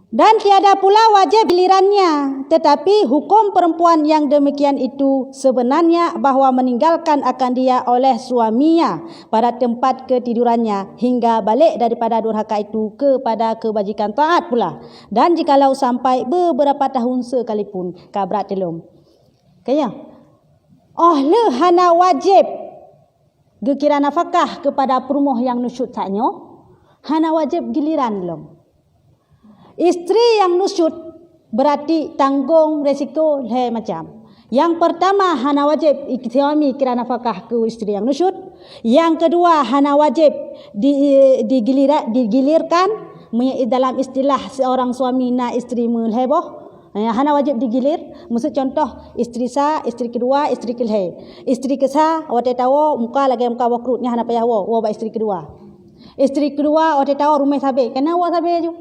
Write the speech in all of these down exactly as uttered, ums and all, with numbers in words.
Dan tiada pula wajib gilirannya, tetapi hukum perempuan yang demikian itu sebenarnya bahwa meninggalkan akan dia oleh suaminya pada tempat ketidurannya hingga balik daripada durhaka itu kepada kebajikan taat pula, dan jikalau sampai beberapa tahun sekalipun. Ka brat teulom. Kaya? Oh lheueh hana wajib geukira nafakah kepada peurumoh nyang nusyut sak nyoe, hana wajib giliran lom. Istri nyang nusyut berarti tanggong resiko lhée macam. Nyang pertama, hana wajib suami kira nafakah keu istri nyang nusyut. Nyang kedua, hana wajib di, digilira-, digilirkan. Meunyoe dalam istilah seorang suami na istri meulhée boh, eh, hana wajib digilir. Maksud contoh, istri sa, istri kedua, istri kelhée. Istri kesa, watée tawoe, muka lagée muka boh krut, nyan hana payah woe, woe bak istri kedua. Istri kedua, watée tawoe, ruméh sabe, keunan woe sabe ju.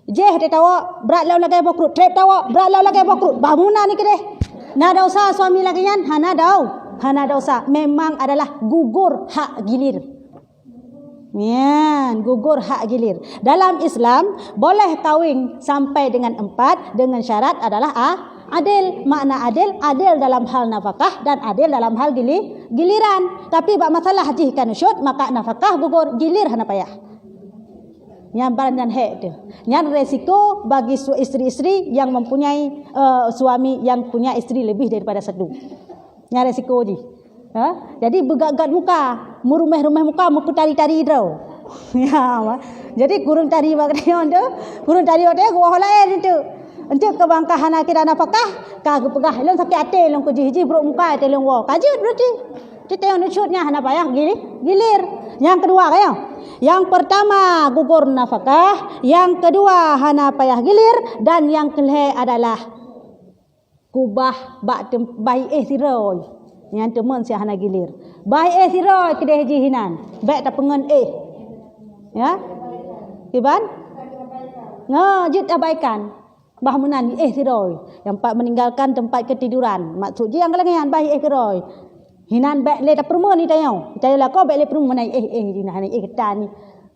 Jih watée tawoe, brat lom lagée boh krut, treb tawoe, brat lom lagée boh krut. Bah meunan ni keudeh. Na dosa suami lagée nyan? Hana dau-, hana dosa. Memang adalah gugur hak gilir. Nyan, gugur hak gilir. Dalam Islam, boleh kawin sampai dengan empat dengan syarat adalah a-, adil. Makna adil, adil dalam hal nafakah dan adil dalam hal gili-, giliran. Tapi bak masalah jih ka nusyut, maka nafakah gugur, gilir hana payah. Nyan barang nyan hék tu. Nyan resiko bagi su-, istri-istri yang mempunyai, eh, suami yang punya istri lebih daripada satu. Nyan resiko jih. Ha? Jadi beugat-gat muka, meuruméh-ruméh muka, meupeutari-tari droe. Ya, ma. Jadi kureueng tari bak tanyoe tu, kureueng tari bak tanyoe geuwoe laén tu. Enteuk keu bangka hana kira nafakah, ka geupeugah, "Lôn sakét até lôn keu jih, jih brok muka até lôn woe." Ka jeuet berarti. Jadi tanyoe nusyut nyan hana payah gili-, gilir. Nyang keudua, kaya? Nyang pertama gugur nafakah, nyang keudua hana payah gilir, dan nyang keulhée adalah kubah bak tem-, bah éh sidroe. Nyan teuma si hana gilir. Bah éh sidroe keudeh jih inan. Bék tapeungon éh. Ya? Kiban? Ngo, jeuet abaikan. Bah meunan éh sidroe. Nyang pat meninggalkan tempat ketiduran. Maksud jih nyang lagée nyan, bah éh sidroe. Inan bék lé tapeurumeun ni tanyoe. Tanyoe lakoe bék lé peurumeun, hana éh, éh, hana éh tan ni.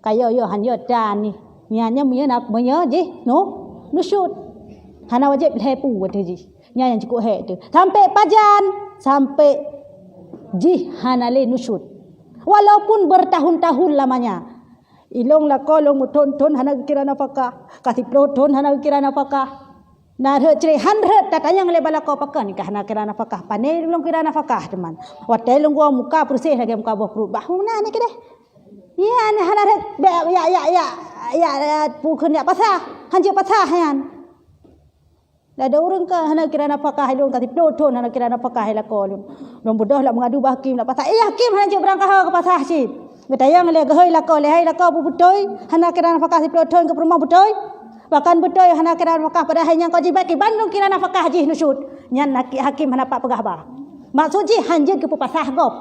Kaya yo han yo tan ni. Nyan nyan meunyo na-, meunyo jih nu-, nusyut. Hana wajéb lhée pu watée jih. Nyan nyang cukup hék tu. Sampai pajan, sampai jih hana lé nusyut. Walaupun bertahun-tahun lamanya. Ilong lakoe lôn meuthon-thon hana geukira nafakah. Ka siplôh thon hana geukira nafakah. Na rhot cre han rhot tatanyong lé bak lakoe pakon ka hana kira nafakah. Pane lôn kira nafakah teuma. Watée lôn geuwoe muka peureséh lagée muka boh krut. Bah meunan ni keudeh. Nyan hana rhot bék yak, yak, yak, yak, yak, pukon yak pasah. Han jeuet pasah nyan. Dah ada ureuëng ka hana kira nafakah lôn, ka siplôh thon hana kira nafakah lakoe lôn. Lôn beudôh lak meungadu bak hakim lak pasah. Eh, hakim hana jeuet beurangkaho keu pasah cit. Geutanyong lé geuhôi lakoe, lé hai lakoe, peue beutôi hana kira nafakah siplôh thon keu peurumoh beutôi? Pakon beutôi hana kira nafakah padahai nyang ka jibat kiban lôn kira nafakah jih nusyut. Nyan haki-, hakim hana pat peugah ba. Maksud jih han jeuet keu peupasah gob.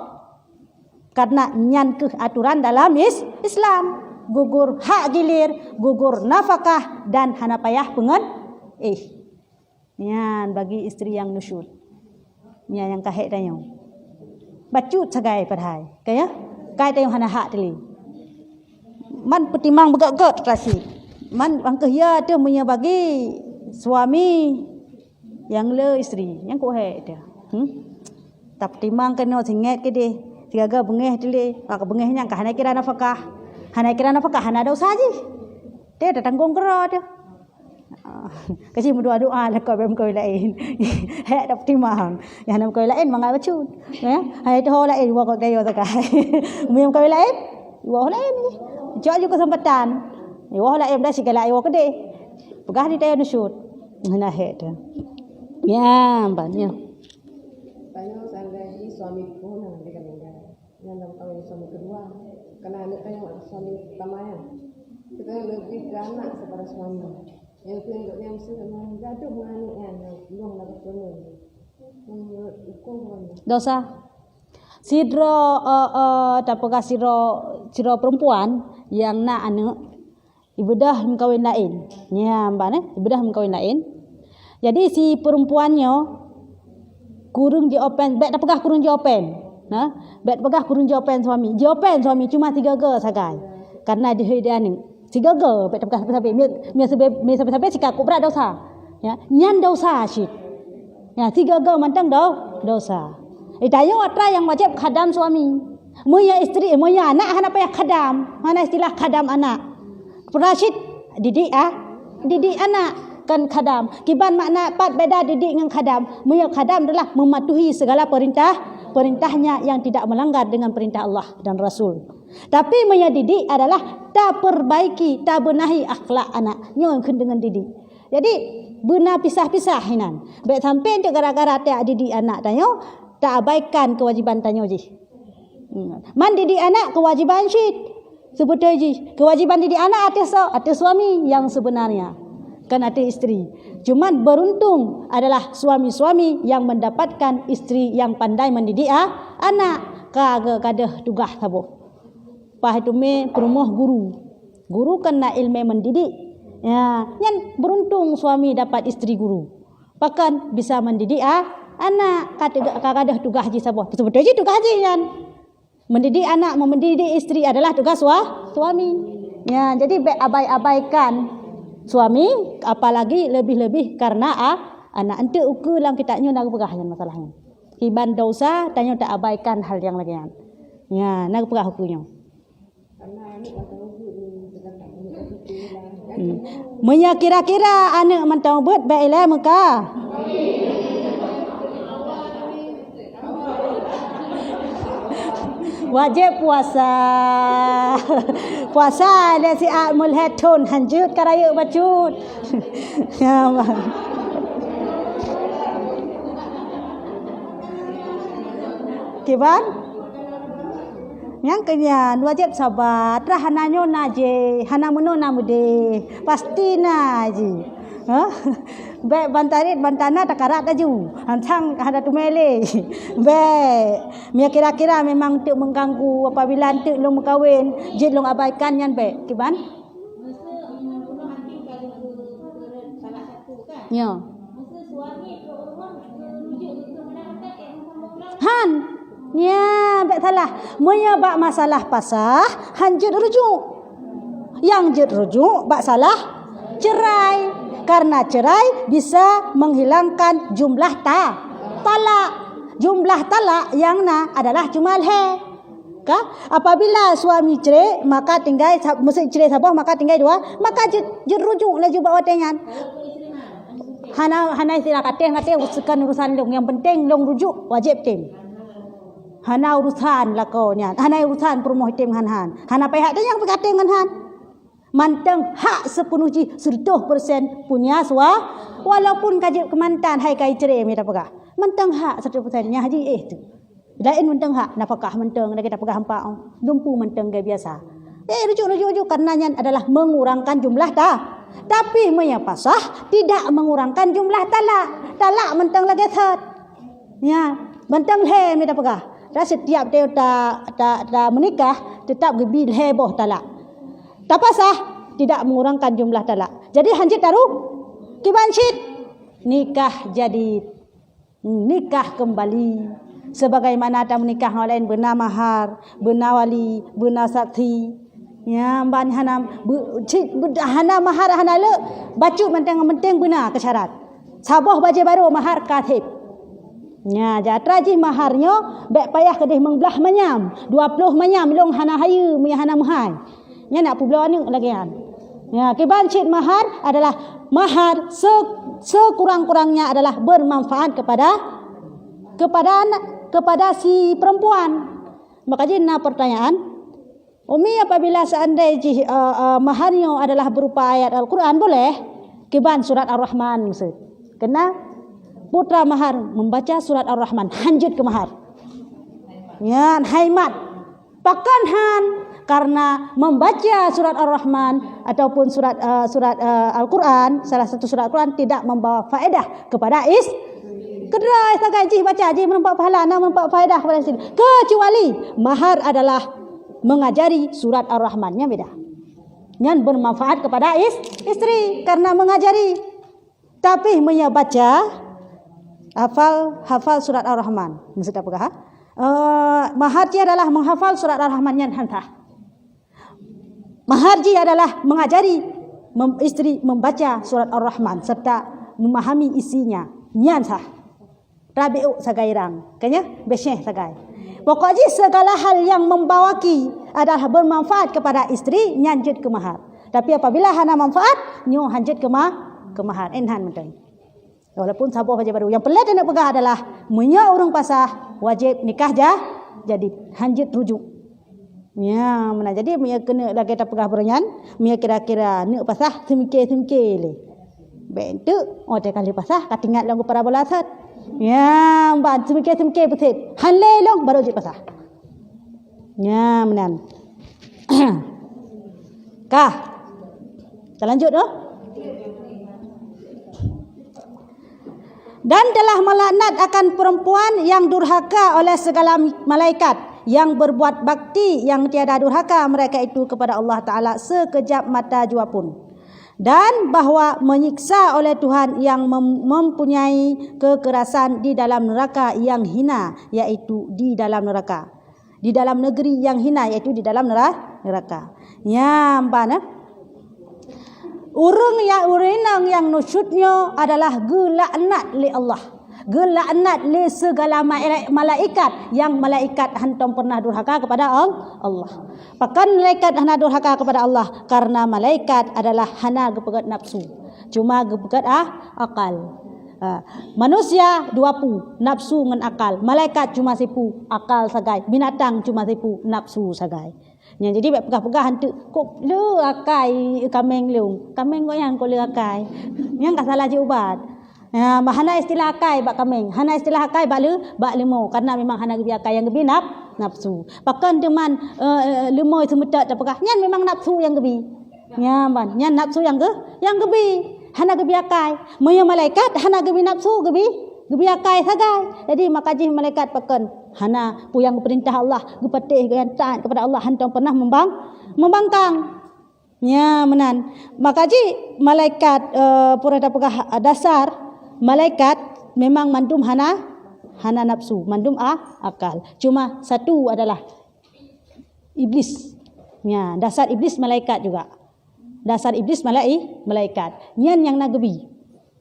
Karena nyan keuh aturan dalam is-, Islam. Gugur hak gilir, gugur nafakah, dan hana payah peungon éh. Nyan bagi istri nyang nusyut. Nyan nyang ka hék tanyoe. Bacut sagai padahai. Ka ya? Kai tanyoe hana hak teuh lé. Man peutimang beugét-gét teuh cit. Man bangkeuh ya teuh meunyoe bagi suami nyang le istri, nyang kok hék teuh. Hmm? Tapeutimang keunoe singet keudeh, sigaga beungéh teuh lé. Bak beungéh nyan ka hana kira nafakah. Hana kira nafakah, hana dosa jih. Teuh tatanggong keudroe teuh. Ah, ka jih meudoa-doa lakoe bék meukawén laén. Hék tapeutimang. Nyang hana meukawén laén mangat bacut. Ya, hai teuh laén woe kok dayo sakai. Meunyoe meukawén laén, woe laén jih. Cok ju keuseumpatan. Woe laén dah sigalak woe keudeh. Peugah di tanyoe nusyut. Hana hék teuh. Ya, ban ya. Tanyoe seandai jih suami pun hana meninggal. Nyan lam kawin suami kedua. Karena aneuk tanyoe suami pertama ya. Kita lebih ke anak daripada suami. Yang tu yang yang mesti memang gaduh dengan aneuk nyan, yang belum nak bertemu. Menurut hukum kan. Dosa. Sidroe, eh, eh, tapeugah sidroe, sidroe perempuan nyang na aneuk, ibeudôh meukawén laén. Nyan ban, eh, ibeudôh meukawén laén. Jadi si perempuan nyoe kureueng jiopen, bék tapeugah kureueng jiopen. Nah, bék tapeugah kureueng jiopen suami. Jiopen suami cuma sigaga sagai. Karena jihôi di aneuk. Sigoe-goe, bèk tapeugah sabe-sabe. Mie, mie sabe, mie sabe-sabe sikaku brat dosa. Ya, nyan dosa cit. Ya, sigoe-goe mantong do, dosa. Eh, tanyoe atra nyang wajéb khadam suami. Meunyoe istri, meunyoe anak hana payah khadam, hana istilah khadam anak. Peurashid didik ah, didik anak kan khadam. Kiban makna pat beda didik ngon khadam. Meunyoe khadam adalah mematuhi segala perintah, perintahnya yang tidak melanggar dengan perintah Allah dan Rasul. Tapi meunyoe didik adalah tapeurbaiki, tabenahi akhlak anak. Nyoe kheun deungon didik. Jadi, beuna pisah-pisah inan. Bèk sampai untuk gara-gara tak didik anak tanyoe, taabaikan kewajiban tanyoe jih. Hmm. Man didik anak kewajiban cit. Sebetul jih, kewajiban didik anak ateueh so-, ateueh suami yang sebenarnya. Kan ateueh isteri. Cuman beruntung adalah suami-suami yang mendapatkan isteri yang pandai mendidik a-, anak. Ka ge-, gadôh tugaih saboh. Paih teumé peurumoh guru. Guru kan na ileumèe mendidik. Ya, nyan beruntung suami dapat isteri guru. Pakon bisa mendidik a-, anak, ka teuga-, ka gadôh tugaih jih saboh. Sebetul jih tugaih jih nyan. Mendidik anak, mendidik isteri adalah tugas sua-, suami. Ya, jadi bèk abai-abaikan suami, apalagi lebih-lebih karena a-, anak. Enteuk ukeue lam kitab nyoe na geupeugah nyan masalah nyan. Kiban dosa, tanyoe taabaikan hal nyang lagèe nyan. Ya, na geupeugah ukeue nyoe. Hmm. Meunyoe kira-kira aneuk mantong beuet, bèk ilèe meuka. Wajéb puasa. Puasa lé siat meulhèe thon, hanjeuet ka rayeuk bacut. Ya, bang. Kiban? Nyang keunyan, wajéb saba. Atra hana nyoe na jih, hana meunoe na meudéh. Pasti na jih. Hah? Bèk ban tarit, ban tana takarat laju. Hantang hana teumé lé. Bèk. Meunyoe kira-kira memang teuk mengganggu apabila teuk lôn meukawen, jeuet lôn abaikan nyan bèk. Kiban? Ya. Han. Ya, bèk salah. Meunyoe bak masalah pasah, han jeuet rujuk. Nyang jeuet rujuk bak salah cerai. Karena cerai bisa menghilangkan jumlah ta-, talak. Jumlah talak nyang na adalah cuma lhèe. Ka? Apabila suami cerek, maka tinggai sa-, meusti cerek saboh, maka tinggai dua, maka jeuet, jeuet rujuk laju bak watèe nyan. Hana, hana istilah katéh, katéh urusan, urusan lôn. Nyang penting lôn rujuk, wajéb tem. Hana urusan lakoe nyan, hana urusan peurumoh tem ngon han. Hana payah teuh nyang peukatéh ngon han. Mantong hak seupeuneuh jih, seratus persen punya sua-, walaupun ka jeuet keu mantan, hai ka icerek, mita peugah. Mantong hak seratus persen, nyan haji éh teuh. Laén mantong hak nafakah mantong, lagèe tapeugah hampa, oh, dumpu mantong lagèe biasa. Eh, rujuk, rujuk, rujuk, karena nyan adalah mengurangkan jumlah ta-, tapi meunyoe pasah tidak mengurangkan jumlah talak. Talak mantong lagèe that. Ya, mantong lhèe mita peugah. Dan setiap ta-, ta-, ta-, ta meunikah, tetap geubi lhèe boh talak. Tapasah tidak mengurangkan jumlah talak. Jadi, han jeuet taru-, kiban cit nikah jadid. Nikah kembali. Sebagaimana ta meunikah ngon laén, beuna mahar, beuna wali, beuna saksi. Ya, ban hana, be-, cit, be-, hana mahar, hana le, bacut mantong, penting beuna keu syarat. Saboh bajèe barô mahar ka sép. Nya, jatra jih mahar nyoe, bèk payah keudeh meublah manyam, dua ploh manyam, lôn hana hayeue, meunyoe hana meuhai. Nyan nak peubloe aneuk lagèe nyan. Ya, kiban cit mahar adalah mahar se-, sekurang-kurangnya adalah bermanfaat kepada, kepada anak, kepada si perempuan. Maka jih na pertanyaan, Umi, apabila seandai jih, eh, eh, mahar nyoe adalah berupa ayat Al-Quran, boleh? Kiban surat Ar-Rahman maksud. Kena putra mahar membaca surat Ar-Rahman, han jeuet keu mahar. Nyan, hai mat. Pakon han? Karena membaca surat Ar-Rahman ataupun surat, eh, surat, eh, Al-Quran, salah satu surat Al-Quran tidak membawa faedah kepada is-, keudroe sagai jih baca, jih meureumpok pahala, na meureumpok faedah kepada isteri. Kecuali mahar adalah mengajari surat Ar-Rahman, nyan beda. Nyan bermanfaat kepada is-, isteri karena mengajari. Tapi meunyoe baca, hafal, hafal surat Ar-Rahman. Maksud apa kah? Eh, mahar jih adalah menghafal surat Ar-Rahman nyan han sah. Mahar jih adalah mengajari mem-, isteri membaca surat Ar-Rahman serta memahami isinya. Nyan sah. Rabi'u sagai rang. Kanya besyeh sagai. Pokok jih segala hal yang membawaki adalah bermanfaat kepada isteri, nyan jeuet keu mahar. Tapi apabila hana manfaat, nyoe han jeuet keu ma-, keu mahar. Enhan mantong. Walaupun saboh bajée baru. Nyang peureulée taneuk peugah adalah, meunyoe ureuëng pasah, wajéb nikah ja-, jadid. Han jeuet rujuk. Ya, meunan. Jadi, meunyoe keuneuk lagée tapeugah baroe nyan, meunyoe kira-kira neuk pasah, seumiké-seumiké lé. Bék enteuk, oh, teuka lheueh pasah, ka teuingat lom keu parabola sot. Ya, ban seumiké-seumiké peuseb. Han lé lom, baru jeuet pasah. Ya, meunan. Kah. Kita lanjut, oh. Dan telah melaknat akan perempuan yang durhaka oleh segala malaikat, yang berbuat bakti yang tiada durhaka mereka itu kepada Allah Taala sekejap mata jua pun. Dan bahwa menyiksa oleh Tuhan yang mem-, mempunyai kekerasan di dalam neraka yang hina, yaitu di dalam neraka. Di dalam negeri yang hina, yaitu di dalam nera-, neraka. Nyan ban, eh? Ureuëng nyang, ureuëng inong nyang nusyut nyoe adalah geulaknat lé Allah. Geulaknat lé segala ma-, malaikat, nyang malaikat hantom pernah durhaka kepada Al-, Allah. Pakon malaikat hana durhaka kepada Allah? Karena malaikat adalah hana geupeugét nafsu. Cuma geupeugét, ah, akal. Ha, manusia dua pu, nafsu ngon akal. Malaikat cuma sipu, akal sagai. Binatang cuma sipu, nafsu sagai. Nyan jadi bék peugah-peugah hantu, "Kok le akai kaméng lôn?" Kaméng kok nyang kok le akai. Nyang ka salah jiubat. Ya, bah hana istilah akai bak kaméng, hana istilah akai bak le-, bak leumo, karena memang hana geubi akai, nyang geubi naf-, nafsu. Pakon teuma, eh, eh, leumo seumeutot tapeugah, nyan memang nafsu nyang geubi. Nyan ban, nyan nafsu nyang geu-, nyang geubi, hana geubi akai. Meunyoe malaikat hana geubi nafsu, geubi, geubi akai sagai. Jadi maka jih malaikat pakon hana peue nyang geupeurintah Allah, geupatéh, geuh taát kepada Allah, hantom pernah membang-, membangkang. Nya meunan. Maka jih malaikat, eh, peue tapeugah, eh, dasar malaikat memang mandum hana, hana nafsu, mandum a-, akal. Cuma satu adalah Iblis. Nya, dasar Iblis malaikat juga. Dasar Iblis malai-, malaikat. Nyan nyang na geubi.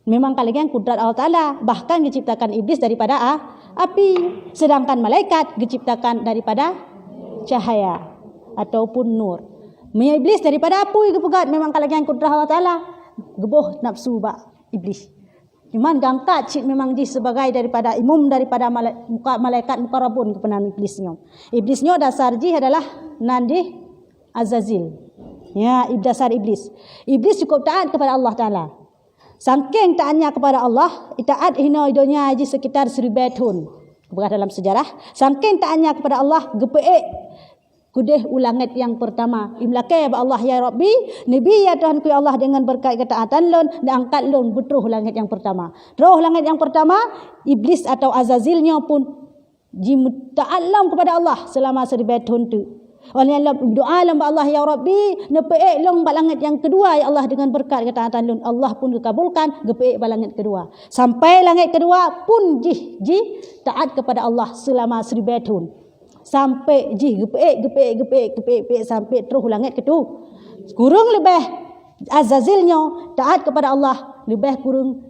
Memang ka lagée kudrat Allah Taala, bahkan geuciptakan Iblis daripada a-, api, sedangkan malaikat geuciptakan daripada cahaya ataupun nur. Meunyoe Iblis daripada apui geupeugét, memang ka lagée kudrat Allah Taala, geuboh nafsu bak Iblis. Cuman geuangkat cit memang jih sebagai daripada imum daripada mala-, muka-, malaikat mukarabun keupenan Iblis nyoe. Iblis nyoe dasar jih adalah nan jih Azazil. Ya, ib-, dasar Iblis. Iblis cukup taat kepada Allah Taala. Sangking taatnya kepada Allah, taat inoe donya jih sekitar seribée thon. Keubah dalam sejarah, sangking taatnya kepada Allah, geupeuék keudeh u langét nyang peurtama. Imlakée bak Allah, "Ya Rabbi, neubi ya Tuhanku ya Allah, deungon beureukat keutaatan lôn, neuangkat lôn beutroh u langét nyang peurtama." Troh u langét nyang peurtama, Iblis atau Azazil nyoe pun jimeutaat lom kepada Allah seulama siribée thon teuk. Óh lheueh nyan lom doa lom bak Allah, "Ya Rabbi, neupeuék lôn bak langét nyang keudua, ya Allah, deungon beureukat keutaatan lôn." Allah pun geukabulkan, geupeuék bak langét keudua. Sampai langét keudua pun jih, jih taat kepada Allah seulama siribée thon. Sampai jih geupeuék, geupeuék, geupeuék, geupeuék, peuék sampai troh u langét keutu-, kureueng leubeh Azazil nyoe taat kepada Allah leubeh kureueng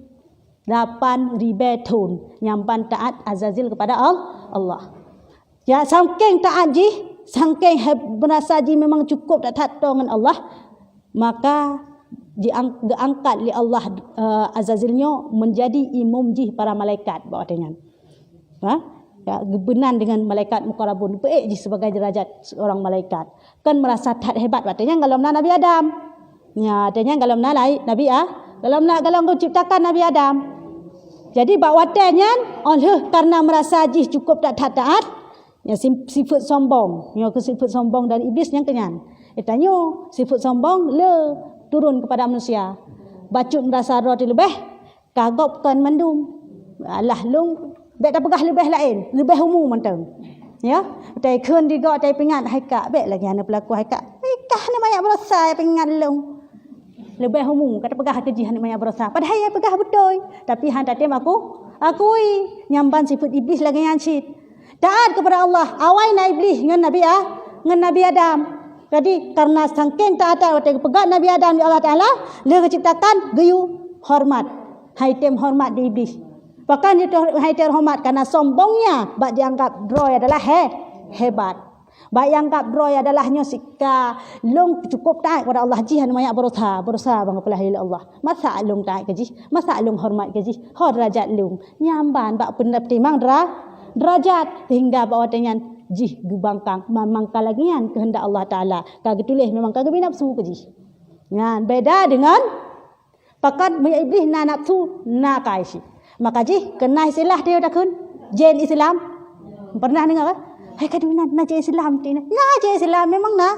lapan ribée thon nyang ban taat Azazil kepada Al-, Allah. Ya, sangking taat jih, sangking he-, meurasa jih memang cukup that-that toe ngon Allah, maka jiang-, geuangkat lé Allah, eh, Azazil nyoe menjadi imum jih para malaikat bak watée nyan. Ha? Ya, geubeunan dengan malaikat mukarabun, peuék jih sebagai derajat seorang malaikat. Kan merasa that hebat, watée nyan golom na Nabi Adam. Ya, watée nyan golom na lai-, Nabi A-, golom na, golom geuciptakan Nabi Adam. Jadi bak watée nyan, óh lheueh karena merasa jih cukup that-that taat, ya, sim-, sifat sombong. Nyoe keuh sifat sombong dari Iblis nyang keu nyan. Eh, tanyoe sifat sombong le turun kepada manusia. Bacut merasa droe teuh leubeh, ka gob kon mandum. Alah lôn, bék tapeugah leubeh laén, leubeh umu mantong. Ya, tai kheun digob, tai peuingat hai kak, bék lagée hana peulaku hai kak. Hai kak hana banyak beurasa ya peuingat lôn. Leubeh umu, ka tapeugah keu jih hana banyak beurasa. Padahai ya peugah beutôi, tapi han tatem aku, akui. Nyang ban sifat Iblis lagée nyan cit. Taat kepada Allah, awai na Iblis ngon Nabi A-, ngon Nabi Adam. Jadi, karena saking taat watée geupeugah Nabi Adam lé Allah Taala, lé geuciptakan geuyue horeumat. Hai tem horeumat di Iblih. Bahkan itu hai tem horeumat karena sombongnya bak dianggap droe adalah he, hebat. Bak dianggap droe adalah nyoe sika lôn cukup taat kepada Allah jih hana manyak berusaha, berusaha bangai peulahi lé Allah. Masa lôn taat keu jih, masa lôn horeumat keu jih, ho derajat lôn. Nyan ban bak peutimang dera-, derajat sehingga bak watée nyan jih geubangkang, memang ka lagée nyan keuheundak Allah Taala. Ka geutuléh memang ka geubri nafsu keu jih. Nyan beda dengan pakat meunyoe Iblih na nafsu, na kai cit. Maka jih keunan istilah dia takheun jin Islam. Pernah dengar kan? Hai ka na, na jin Islam ti na. Na jin Islam memang na.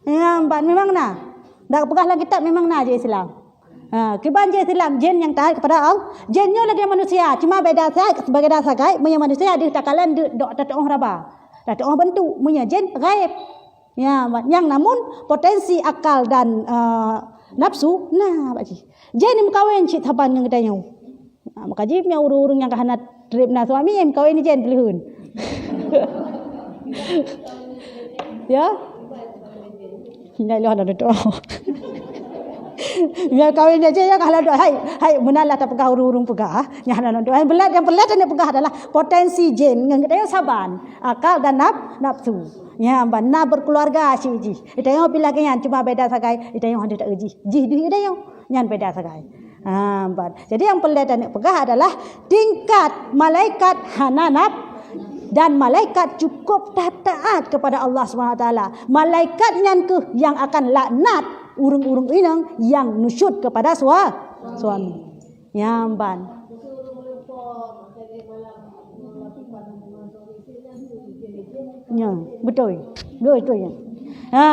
Ya, ban memang na. Dak peugah lam kitab memang na jin Islam. Ha, kiban jin Islam, jin nyang taat kepada Allah. Jin nyoe lagée manusia, cuma beda sa-, beda sagai, meunyoe manusia deuh takalon deuh dok tatuoh raba. Tatuoh bentuk, meunyoe jin gaib. Ya, nyang namun potensi akal dan, eh, nafsu, na bak jih. Jin meukawen cit saban ngon geutanyoe. Ha, maka jih meunyoe ureuëng-ureuëng nyang ka hana treb na suami, meukawen jin peuleuheun. Ya? Nyan lôn hana dudoe. Nyan kawin aja ya ka hana dudoe. Hai, hai, meunan lah tapeugah ureuëng-ureuëng peugah. Nyan hana dudoe. Yang pelat, yang pelat hana peugah adalah potensi jin ngon geutanyoe saban. Akal dan naf-, nafsu. Nyan ban na berkeluarga cit jih. Geutanyoe pih lagée nyan cuma beda sagai geutanyoe hana tak jih. Jih deuh geutanyoe. Nyan beda sagai. Ha, ban. Jadi nyang peureulée taneuk peugah adalah tingkat malaikat hana naf-, dan malaikat cukup taat kepada Allah Subhanahu Wa Taala. Malaikat nyan keuh yang akan laknat ureuëng-ureuëng inong yang nusyut kepada sua-, suami. Nyan ban. Ya, betul. Betul, betul ya. Ha,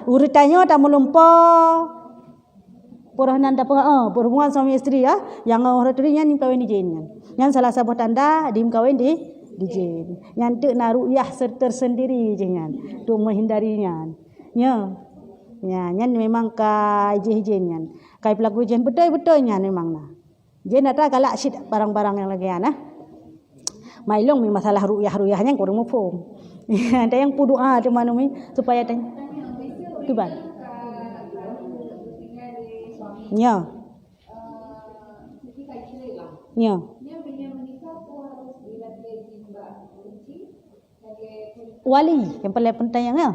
ureuëng tanyoe tameulumpo. Poroh nan tapeugah, eh, berhubungan suami isteri ya, nyang ureuëng turi nyan meukawen di jin nyan. Nyan salah saboh tanda dimeukawen di, di jin. Nyan teuk na rukyah ser-, tersendiri jih nyan. Untuk menghindari nyan. Nya. Ya, nyan memang ka ijih jin nyan. Kai pelaku jin beutôi-beutôi nyan memang na. Jin atra galak cit barang-barang nyang lagée nyan, eh. Mailong mi masalah rukyah-rukyah nyan kureueng muphom. Ada nyang peudoa teuma numi supaya tanya. Kiban. Nya. Nya. Wali, yang paling penting ya.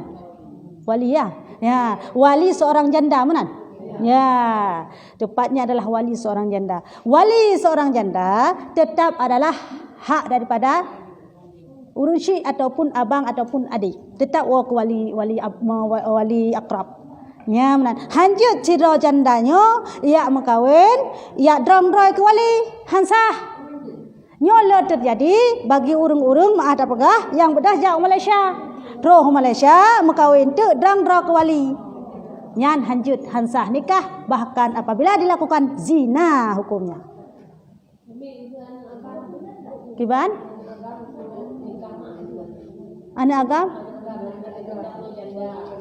Wali ya. Ya, wali seorang janda meunan. Ya, tepatnya adalah wali seorang janda. Wali seorang janda tetap adalah hak daripada ureuëng syik ataupun abang ataupun adik. Tetap woe keu wali, wali ab-, ma-, wa-, wali akrab. Nya meunan. Hanjeuet sidroe janda nyoe yak meukawen, yak drong droe keu wali. Han sah. Nyoe le teujadi bagi ureuëng-ureuëng meuah tapeugah nyang beudôh jak u Malaysia. Troh u Malaysia meukawen teuk drang droe keu wali. Nyan hanjeuet han sah nikah, bahkan apabila dilakukan zina hukumnya. Kiban? Aneuk agam?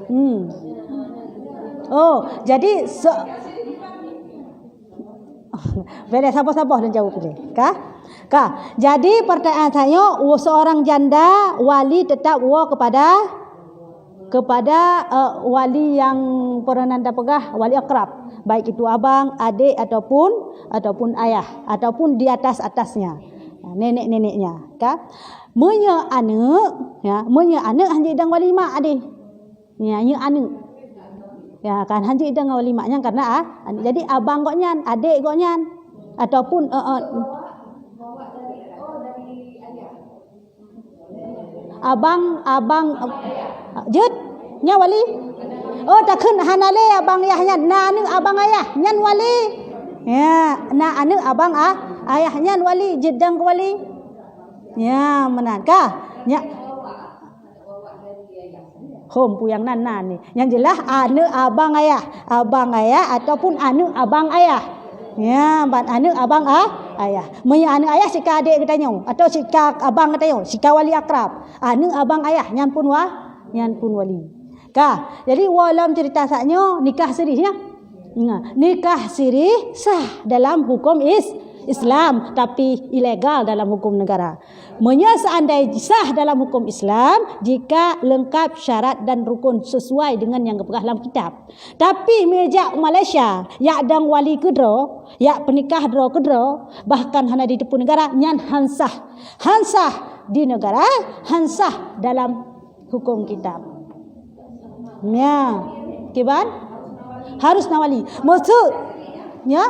Hmm. Oh, jadi se-, Beda saboh-saboh lôn jaweueb lé. Ka? Ka. Jadi pertanyaan tanyoe, seorang janda wali tetap woe kepada, kepada, eh, wali yang pernah tapeugah wali akrab, baik itu abang, adik ataupun, ataupun ayah ataupun di atas-atasnya. Nenek-neneknya, ka? Meunyoe aneuk, ya, meunyoe aneuk hanjeuet idong wali mak deh. Ya, nyoe aneuk. Ya, kan hanjeuet idong wali mak nyan karena, ah, aneuk. Jadi abang gobnyan, adik gobnyan ataupun, eh, eh, abang, abang, eh, jeuet nyan wali. Oh, takheun hana lé abang ayah nyan. Na aneuk abang ayah nyan wali. Ya, na aneuk abang, ah, ayah nyan wali, jeuet idong keu wali. Ya, meunan kah? Nya. Hom, peue nyang nan, nan ni. Nyang jeulaih aneuk abang ayah, abang ayah ataupun aneuk abang ayah. Ya, ban aneuk abang, ah, ayah. Meunyoe aneuk ayah sika adek geutanyoe atau sika abang geutanyoe, sika wali akrab. Aneuk abang ayah nyan pun wa-, nyan pun wali. Ka, jadi woe lom cerita saat nyoe nikah sirih nya. Ingat, nikah sirih sah dalam hukum is-, Islam, tapi ilegal dalam hukum negara. Meunyoe seandai sah dalam hukum Islam, jika lengkap syarat dan rukun sesuai dengan nyang geupeugah lam kitab. Tapi meunyoe jak Malaysia, jak dong wali keudroe, jak peunikah droe keudroe, bahkan hana jiteupeue negara, nyan han sah. Han sah di negara, han sah dalam hukum kitab. Ya, kiban? Harus na wali. Maksud, ya?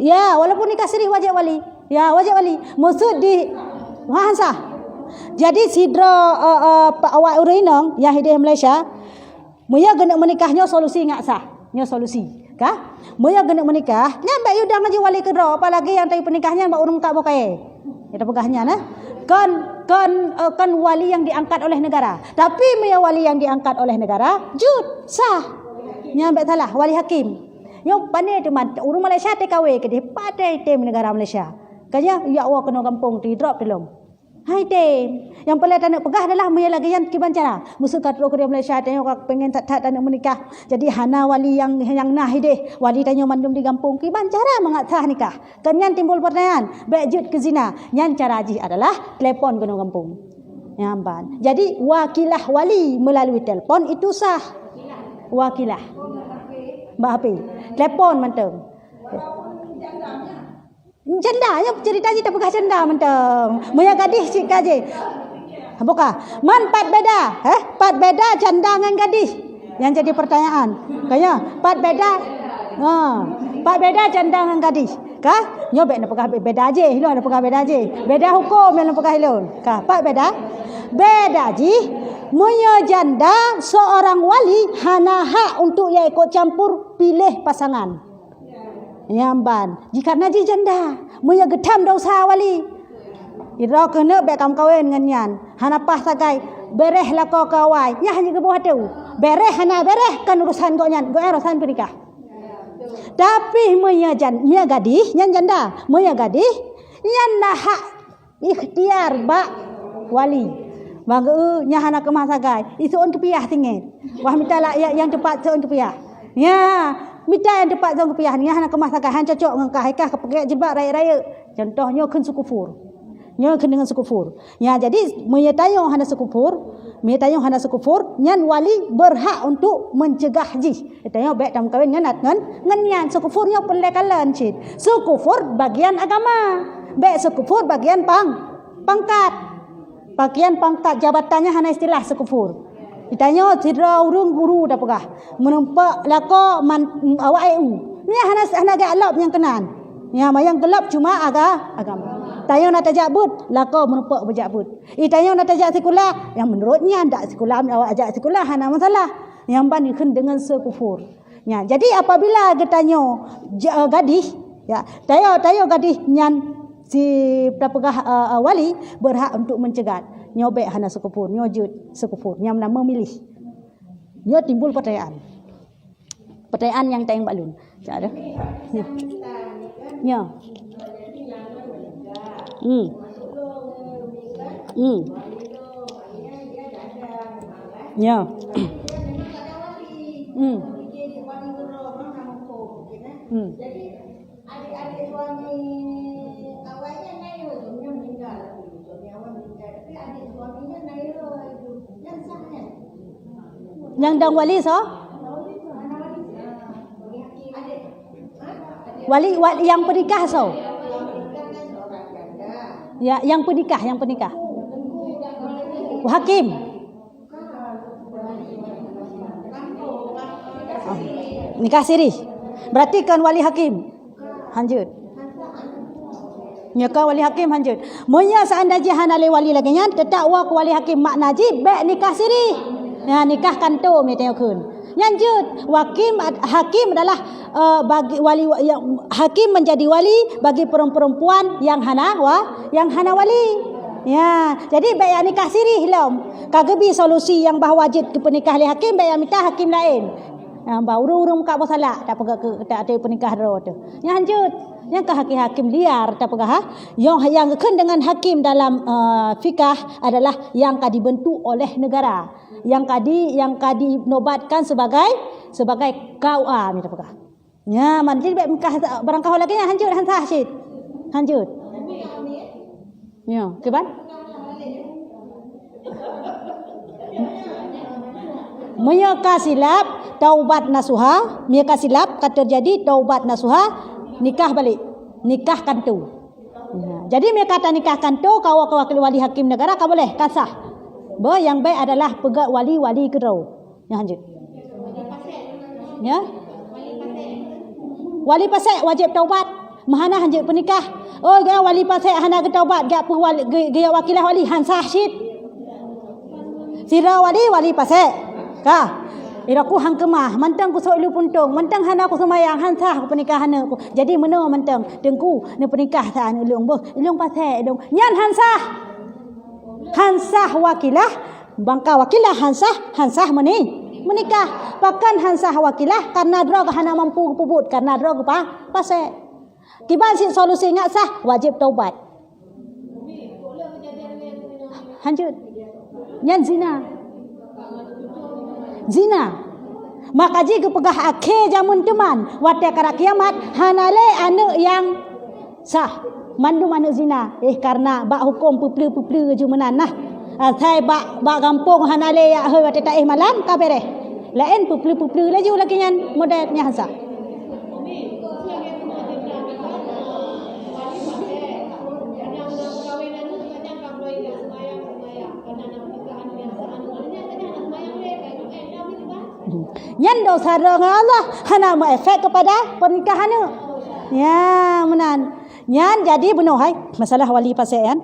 Ya, walaupun nikah siri wajib wali. Ya, wajib wali. Maksud di, ha, han sah. Jadi sidroe, eh, eh, awak ureueng inong nyang hideh Malaysia, meunyoe geuneuk meunikah nyoe solusi ngat sah. Nyoe solusi. Ka? Meunyoe geuneuk meunikah, nyan bèk yue dong laju wali keudroe, apalagi nyang tayue peunikah nyan bak ureueng meukat boh kayèe. Nyang tapeugah nyan, eh. Kon, kon, eh, kon wali nyang diangkat oleh negara. Tapi meunyoe wali nyang diangkat oleh negara, jeuet, sah. Nyan bèk salah, wali hakim. Nyoe pane teuma ureueng Malaysia T K W keudeh, padai tem negara Malaysia. Ka nyan, ya Allah, keunoe gampông, teudrop tulông. Hai tem. Nyang peureulèe taneuk peugah adalah meunyoe lagèe nyan kiban cara. Meuseu ka trok keudeh Malaysia, tanyoe ka pengen that-that taneuk meunikah. Jadi hana wali nyang, nyang na hideh. Wali tanyoe mandum di gampông. Kiban cara mangat sah nikah. Kan nyan timbul pertanyaan. Bèk jeuet keu zina. Nyan cara jih adalah telepon keunoe gampông. Nyan ban. Jadi wakilah wali melalui telepon itu sah. Wakilah. Bak H P. Telepon mantong. Janda, nyoe cerita jih tapeugah janda mantong. Meunyoe gadih cit ka jih. Buka. Man pat beda, eh? Pat beda janda ngon gadih. Nyang jadi pertanyaan. Ka nyoe, pat beda. Ha. Pat beda janda ngon gadih. Ka? Nyoe bèk neupeugah be-, beda jih, ilôn neupeugah beda jih. Beda huköm nyang neupeugah ilôn. Ka, pat beda. Beda jih, meunyoe janda seorang wali hana hak untuk ia ikut campur pilih pasangan. Nyan ban. Jih karena jih janda. Meunyoe geutham dosa wali. Idroe keuneuk bèk kamkawen ngon nyan. Hana paih sagai. Bereh lakoe keu awai. Nyan hana geuboh ateueh. Bereh hana bereh kan urusan gobnyan. Gobnyan urusan peunikah. Tapi meunyoe jan-, meunyoe gadih, nyan janda. Meunyoe gadih, nyan na hak ikhtiar bak wali. Bang, eh, nyan hana keumah sagai. Iseuôn keupiah singoh. Wah, mita lah nyang, nyang teupat seuôn keupiah. Nya, mita nyang teupat seuôn keupiah. Nyan hana keumah sagai. Han cocok ngon kah. Hai kah keupeugèt jilbab rayeuk-rayeuk. Contoh nyoe kheun seukufur. Nyoe kheun deungon seukufur. Nya, jadi meunyoe tanyoe hana seukufur, meunyoe tanyoe hana seukufur, nyan wali berhak untuk mencegah jih. Tanyoe bèk tameukawen ngon, ngon, ngon nyan. Seukufur nyoe peureulèe kalon cit. Seukufur bagian agama. Bèk seukufur bagian pang-, pangkat. Bagian pangkat jabatan nyan hana istilah seukufur. Tanyoe sidroe ureueng guru tapeugah, meureumpok lakoe man-, awak E U. Nyan hana, hana jak lop nyang keunan. Nyang mayang geulop cuma aga-, agama. Tanyoe na tajak beuet, lakoe meureumpok beujak beuet. Ih, tanyoe na tajak sikula, nyang meunurot nyan dak sikula, awak jak sikula hana masalah. Nyang ban ikheun deungon seukufur. Nya, jadi apabila geutanyoe ja-, gadih, ya, tanyoe, tanyoe gadih nyan si tapeugah, eh, eh, wali berhak untuk mencegah. Nyoe bèk hana seukufur, nyoe jeuet seukufur. Nyang na memilih. Nyoe timbul pertanyaan. Pertanyaan nyang tayang bak lôn. Cak ada. Nya. Nya. Hmm. Hmm. Nya. Hmm. Hmm. Nyang dong wali soe? Wali, wali nyang peunikah soe? Ya, nyang peunikah, nyang peunikah. Hakim. Oh, nikah siri. Berarti kon wali hakim. Hanjeuet. Nyoe kon wali hakim hanjeuet. Meunyoe seandai jih hana lé wali lagèe nyan, teutap woe keu wali hakim, makna jih bèk nikah siri. Nya, nikah kanto meutanyoe kheun. Nyan jeuet. Hakim ad-, hakim adalah, eh, bagi wali wa-, ya, hakim menjadi wali bagi perempuan-perempuan yang hana wa-, yang hana wali. Ya, jadi bèk jak nikah siri lom. Ka geubi solusi nyang bah wajéb geupeunikah lé hakim, bèk jak mita hakim laén. Nah, bah ureueng-ureueng meukat boh salak tapeugah keu, ta-, tapeunikah droe teuh. Nyan hanjeuet. Nyan ka hakim-hakim liar tapeugah, ha. Nyang, nyang geukheun deungon hakim dalam, eh, fikah adalah nyang ka dibentuk oleh negara. Nyang ka di-, nyang ka dinobatkan sebagai, sebagai K U A, mita peugah. Nya, man, jadi bèk meukah barang kaho lagèe nyan hanjeuet, han sah cit. Lanjut. Ya, kiban? Meunyoe ka silap, taubat nasuha, meunyoe ka silap, ka teujadi taubat nasuha, nikah balik. Nikah kanto. Nah, jadi meunyoe ka tanikah kanto, ka wa-, ka wakil wali hakim negara, ka boleh, ka sah. Bah, nyang bèk adalah peugöt wali-wali keudroe. Nyan hanjeuet. Ya. Wali pasék wajéb taubat. Meuhana hanjeuet peunikah. Oh, gaya wali pasék hana geutaubat, gaya peuwali, ge-, gaya wakilah wali, han sah cit. Sidroe wali, wali pasék. Ka. Ira ku han keumah, mantong kusok ilu puntong, mantong hana kuseumayang, han sah peunikah aneuk ku. Jadi meunoe mantong, teungku, neupeunikah sa aneuk lôn beuh, ilôn pasék, ilôn. Nyan han sah. Han sah wakilah, bangka wakilah han sah, han sah meuni-, meunikah. Pakon han sah wakilah? Karena droe geuh hana mampu geupeubuet, karena droe geuh pa-, pasék. Kiban cit solusi ngat sah, wajéb taubat. Hanjeuet. Nyan zina. Zina. Maka jih geupeugah akhé jameun teuma, watèe karab kiamat, hana lé aneuk nyang sah. Mandum aneuk zina. Eh, karena bak hukôm peupleue-peupleue ju meunan nah. Asai bak, bak gampông hana lé jak hôi watèe taéh malam, ka bèrèh. Laén peupleue-peupleue laju lagèe nyan model nyang sah. Nyan desya droe ngon Allah, hana meuefek kepada pernikahan aneuk. Ya, meunan. Nyan jadi bunoe hai masalah wali pasék nyan.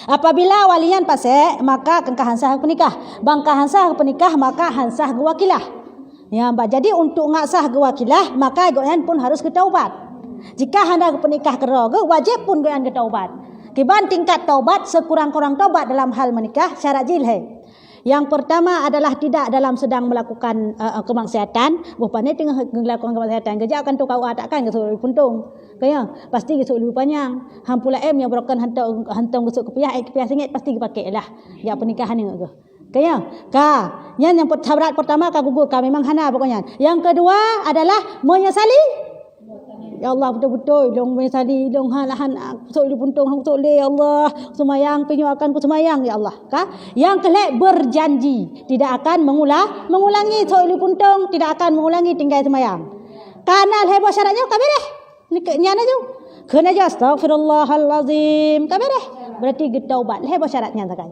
Apabila wali nyan pasék, maka keu ka han sah peunikah. Bang ka han sah peunikah, maka han sah geuwakilah. Ya, bah, jadi untuk ngat sah geuwakilah, maka gobnyan pun harus geutaubat. Jika hana geupeunikah keudroe geuh, wajéb pun gobnyan geutaubat. Kiban tingkat taubat, sekurang-kurang taubat dalam hal meunikah, syarat jih lhèe. Yang pertama adalah tidak dalam sedang melakukan, eh, eh, kemaksiatan. Boh pane teungoh melakukan kemaksiatan, geujak kanto K U A takkan geusok ilu puntong. Ka ya, pasti geusok ilu panyang. Han pula em nyang beurokon hantom, hantom geusok keupiah, eh, keupiah singét pasti geupaké lah. Jak peunikah aneuk geuh. Ka ya? Ka. Nyan nyang per-, syarat pertama ka gugur, ka memang hana pokoknya. Yang kedua adalah menyesali. Ya Allah, beutôi-beutôi lôn menyesali, lôn hana, hana kusok ilu puntong, han kusok lé, ya Allah. Seumayang, pih nyoe akan kuseumayang, ya Allah. Ka? Yang kelhèe berjanji, tidak akan mengula-, mengulangi sok ilu puntong, tidak akan mengulangi tinggai seumayang. Ka na lhèe boh syarat nyoe, ka bèrèh. Nyan laju. Kheun laju, "Astaghfirullahalazim." Ka bèrèh. Berarti geutaubat. Lhèe boh syarat nyan sagai.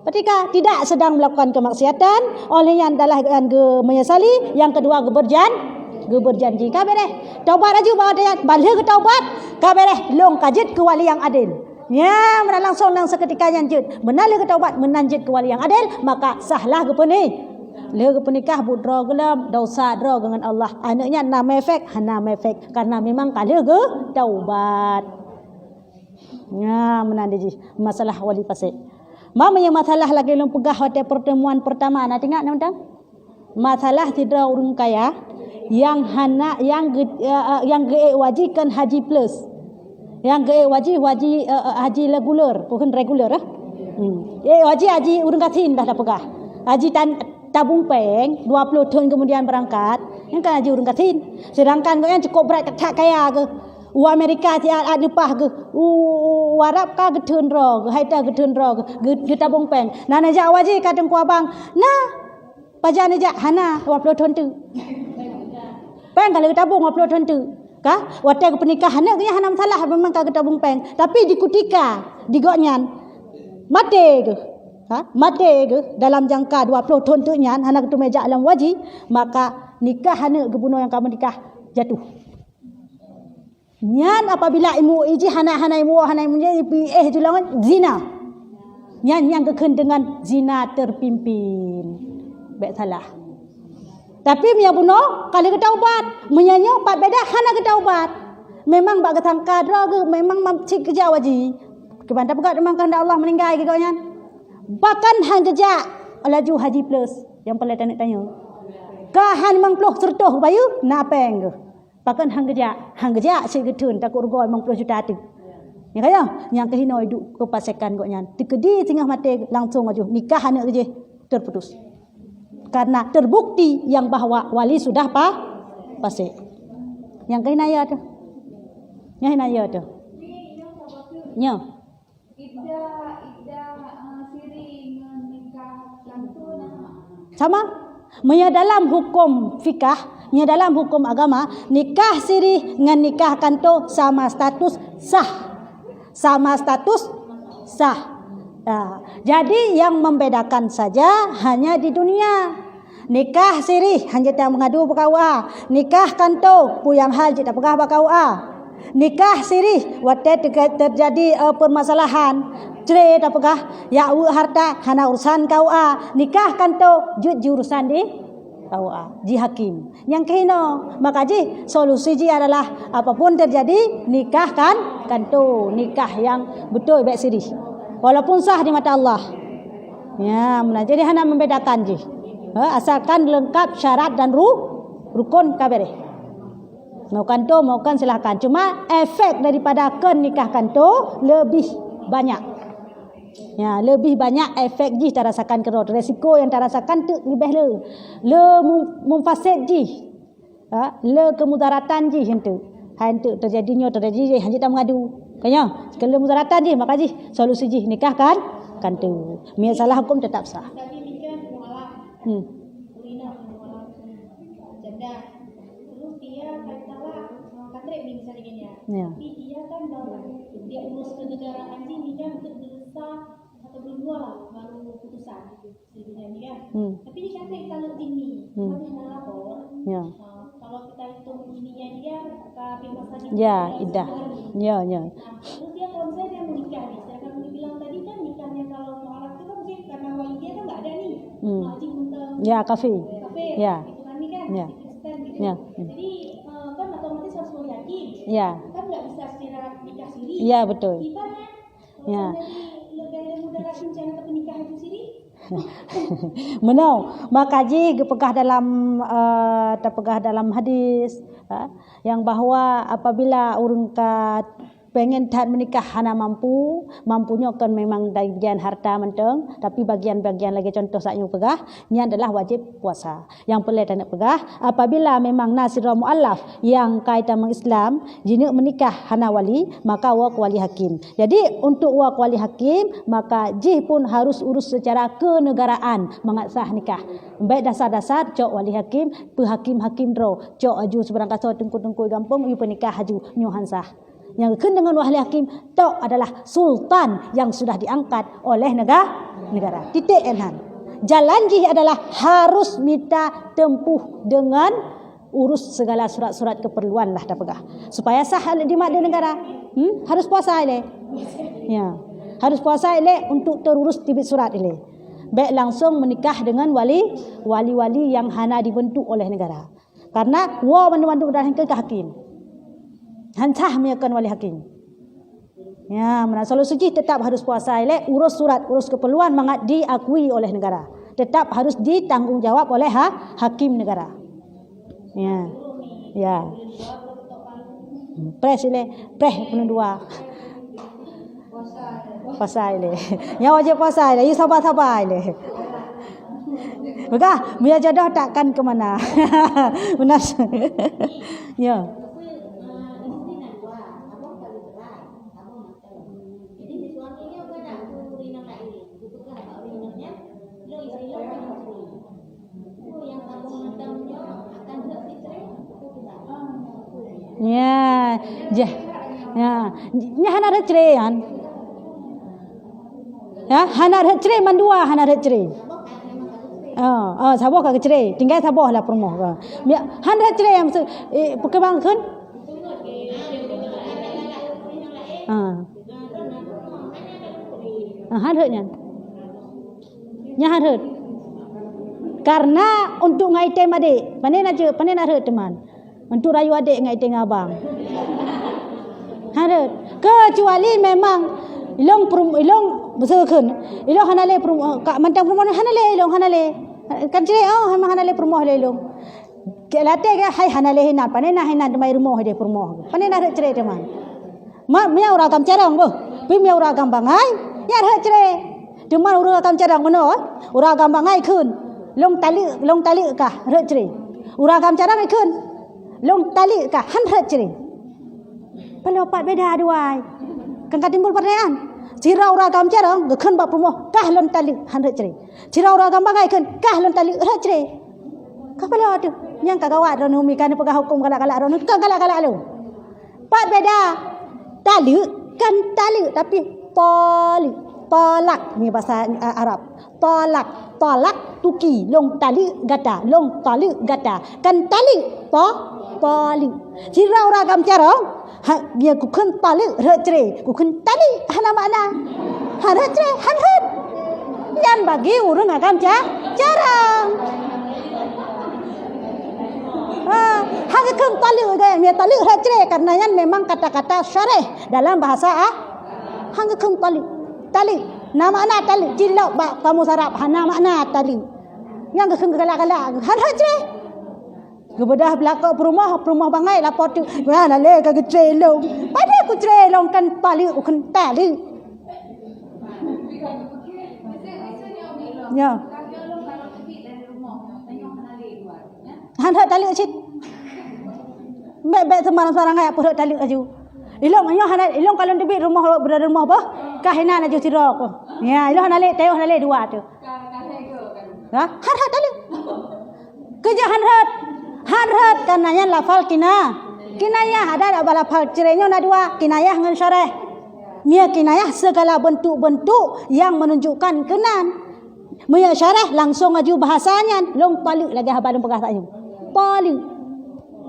Berarti ka tidak sedang melakukan kemaksiatan, oleh nyan adalah gobnyan geumenyesali, yang kedua geuberjan-, geuberjanji. Ka bèrèh. Taubat laju bak watèe nyan, bah lheuh geutaubat, ka bèrèh, lôn ka jeuet keu wali nyang adil. Nyan, meunan langsung nang seketika nyan jeuet. Meunan lheuh geutaubat, meunan jeuet keu wali nyang adil, maka sahlah geupeunikah. Lheuh geupeunikah buet droe geuh lom, desya droe geuh ngon Allah. Aneuk nyan na meuefek, hana meuefek. Karena memang ka lheuh geutaubat. Nyan, meunan jih masalah wali pasék. Ma meunyoe masalah lagèe lôn peugah watèe pertemuan pertama, na teuingat na mantong? Masalah sidroe ureueng kaya nyang hana, nyang ge-, eh, eh, nyang geuék wajih kon haji plus. Nyang geuék wajih, wajih, eh, eh, haji reguler, bukan reguler, eh. Hmm. Eh, wajih haji ureueng gasien dah tapeugah. Haji tan-, tabong péng, dua ploh thon kemudian berangkat. Nyan kan haji ureueng gasien. Sedangkan gobnyan cukup brat that kaya geuh. U Amerika siat-at leupah geuh. U, u, u Arab ka geutheun droe geuh, hai ta geutheun droe geuh, geu-, geutabong péng. Na neujak wajih ka teungku abang. Na, pajan neujak? Hana, dua ploh thon teuk. Péng ka lheuh geutabong dua ploh thon teuk. Ka, watèe geupeunikah aneuk geuh nyan hana masalah, memang ka geutabong péng. Tapi di kutika, di gobnyan, maté geuh. Ha, maté geuh dalam jangka dua ploh thon teuk nyan, hana geuteumé jak lam wajih, maka nikah aneuk geuh bunoe nyang ka meunikah jatuh. Nyan apabila imu iji hana, hana imu, hana imu, nyan ipi éh julong zina. Nyan nyang geukheun deungon zina terpimpin. Bèk salah. Tapi meunyoe bunoe ka lheuh geutaubat, meunyoe nyoe pat beda hana geutaubat. Memang bak geusangka droe geuh, memang mam-, cit geujak wajih. Kiban tapeugah memang keuheundak Allah meuninggai geuh nyan. Bahkan han geujak laju haji plus nyang peureulèe taneuk tanyoe. Ka han limong ploh seureutoh bayeue na péng geuh. Pakon han geujak? Han geujak cit geutheun, takot rugoe limong ploh juta teuh. Nyan ka ya, nyang keuh inoe iduek keupasékan gobnyan. Teukeudi singoh maté langsung laju nikah aneuk geuh jih terputus. Karena terbukti yang bahwa wali sudah pa-, pasék. Nyang keuh inoe ya teuh. Nyang inoe ya teuh. Nyoe. Iddah, iddah, eh, siri ngon nikah kantô na? Sama. Meunyoe dalam huköm fikah, meunyoe dalam huköm agama, nikah siri ngon nikah kantô sama status sah. Sama status sah. Ya. Jadi, yang membedakan saja hanya di dunia. Nikah sirih, hanjeuet nyang meungadu bak K U A. Nikah kantô, peue nyang hal jeuet tapeugah bak K U A. Nikah sirih, watèe teuka-, teujadi, eh, permasalahan, cre tapeugah, jak weuek harta, hana urusan K U A. Nikah kantô, jeuet jiurusan di K U A, di hakim. Nyang keuhinoe, maka jih solusi jih adalah apapun terjadi, nikah kan kantô, nikah nyang beutôi bèk sirih. Walaupun sah di mata Allah. Ya, meunan. Jadi hana membedakan jih. Ha, asalkan leungkap syarat dan ru-, rukun ka beres. Mau kantô, mau kon, silahkan. Cuma efek daripada kon nikah kantô lebih banyak. Ya, lebih banyak efek jih tarasakan keudroe. Resiko nyang tarasakan teuk leubeh le. Le mu-, mufasid jih. Ha, le kemudaratan jih enteuk. Hai enteuk terjadi nyoe, terjadi jih, hanjeuet tameungadu. Ka nyoe, keu le mudaratan jih, maka jih solusi jih nikah kan kantô. Meunyoe salah huköm tetap sah. Tapi ni kan mualaf. Hmm. Urina mualaf. Janda. Terus dia kan talak, kan trép ni misalnya kan ya. Ya. Tapi dia kan dah, dia urus kenegaraan ni kan untuk berusaha satu bulan dua lah baru putusan gitu. Sebenarnya kan. Hmm. Tapi dia kata kalau ini, Hmm. mana nak lapor, Ya. ah, kalau kita hitung ininya dia, ke Bima Sadiq Ya, dia iddah. Satu hari. Ya, ya. Nah, terus dia kalau misalnya dia mau nikah ni, sedangkan dia bilang tadi kan nikahnya kalau mualaf tu kan mungkin karena wali dia kan nggak ada ni. Hmm. Mak Haji Muntong. Ya, kafir. Kafir. Ya. Gitu kan ni kan, Ya. masih Kristen gitu. Ya. Hmm. Jadi, eh, kan otomatis harus wali hakim. Ya. Kan nggak bisa secara nikah siri. Ya, betul. Ibaratnya, Ya. Meunoe, maka jih geupeugah dalam, eh, tapeugah dalam hadis, eh, nyang bahwa apabila ureuëng ka pengen that meunikah hana mampu, mampu nyoe kon memang dari bagian harta mantong, tapi bagian-bagian lagée contoh saat nyoe peugah, nyan adalah wajib puasa. Nyang peureulée taneuk peugah, apabila memang na sidroe mualaf nyang ka itamong Islam, jineuk meunikah hana wali, maka woe keu wali hakim. Jadi, untuk woe keu wali hakim, maka jih pun harus urus secara kenegaraan mangat sah nikah. Baik dasar-dasar cok wali hakim, peuhakim-hakim droe, cok aju sibarang kasoe teungku-teungku gampông, yue peunikah aju, nyoe han sah. Nyang geukheun deungon wali hakim, tok adalah sultan yang sudah diangkat oleh nega-, negara. Titik, enhan. Jalan jih adalah harus mita tempuh dengan urus segala surat-surat keperluan lah tapeugah. Supaya sah di mat di negara. Hmm? Harus puasa ilée. Ya. Harus puasa ilée untuk terurus tibit surat ilée. Baik langsung menikah dengan wali, wali-wali yang hana dibentuk oleh negara. Karena woe mandum-mandum dan hengkeu ke hakim. Han sah meunyoe kon wali hakim. Ya, meunan solusi jih tetap harus puasa ilée, urus surat, urus keperluan mangat diakui oleh negara. Tetap harus ditanggung jawab oleh ha-, hakim negara. Ya. Ya. Preh ilée, preh peuneuh dua. Puasa ilée. Nyang wajéb puasa ilée. Yue saba-saba ilée. Peugah, meunyoe jodoh takkan ke mana. Beuna. Ya. Ya, jah. Ya, nyan hana rhot cre nyan. Ya, hana rhot cre mandua, hana rhot cre. Oh, oh, saboh ka geucre. Tinggai saboh lah peurumoh. Ya, hana rhot cre, maksud, eh, peukeumbang kheun? Ah. Ah, han rhot nyan. Nyan han rhot. Karena untuk ngai tem adek, pane na jeuet, pane na rhot teuma. Untuk rayu adek ngai tem abang. Han rhot. Kecuali memang ilong perum-, ilong beuseukeun. Ilong hana lé perum-, ka mantong peurumoh hana lé, ilong hana lé. Kan cre, oh, memang hana lé peurumoh lé ilong. Keu latée ke, hai hana lé hinan, pane na hinan teuma rumoh deh peurumoh. Pane na rhot cre teuma. Ma, meunyo ureuëng agam carông boh. Pi meunyo ureuëng agam bangai, nyan rhot cre. Teuma ureuëng agam carông meunoe, ureuëng agam bangai kheun, "Lôn taleuek, lôn taleuek kah," rhot cre. Ureuëng agam carông kheun, "Lôn taleuek kah," han rhot cre. Paloe pat beda dua ai. Kan ka timbul pertanyaan. Sidroe ureueng agam carông geukheun bak peurumoh, "Kah lôn taleuek," han rhot cre. Sidroe ureueng agam bangai kheun, "Kah lôn taleuek," rhot cre. Ka paloe teuh. Nyang ka gawat droeneuh umi ka neupeugah hukôm galak-galak droeneuh, ka galak-galak lom. Pat beda? Taleuek kan taleuek, tapi taleuek. Talak ni bahasa, eh, Arab. Talak, talak tuki, lôn taleuek gata, lôn taleuek gata. Kan taleuek, ta, taleuek. Sidroe ureueng agam carông, ha, dia kukheun taleuek rhot cre, kukheun taleuek hana makna. Han rhot cre, han rhot. Nyan bagi ureueng agam ca, carông. Ha, han geukheun taleuek, dia taleuek rhot cre, karena nyan memang kata-kata syareh dalam bahasa, ah, han geukheun taleuek. Taleuek. Na makna taleuek. Cilok bak kamus Arab. Hana makna taleuek. Nyang geukheun galak-galak. Han rhot cre. Geubeudôh beulakô peurumoh, peurumoh bangai lapor teuk. "Wah, hana lé ka geucre lôn." Padahai kucre lôn kan taleuek, kheun taleuek. Ya. Han rhot taleuek cit. Bèk, bèk seumbarang-seumbarang ayat peurhot taleuek laju. Ilôn, nyoe hana, ilôn ka lôn teubiet rumoh, rumoh boh, ka hina laju sidroe ko. Ya, ilôn hana lé, tayôh hana lé dua tu. Ha? Han rhot taleuek. Keujak han rhot. Han rhot, karena nyan lafal kina. Kinayah, ada dak lafal cre nyoe na dua, kinayah ngon syareh. Meunyoe kinayah segala bentuk-bentuk yang menunjukkan keunan. Meunyoe syarah langsung aju bahasa nyan, lôn taleuek lagèe haba lôn peugah tanyoe. Taleuek.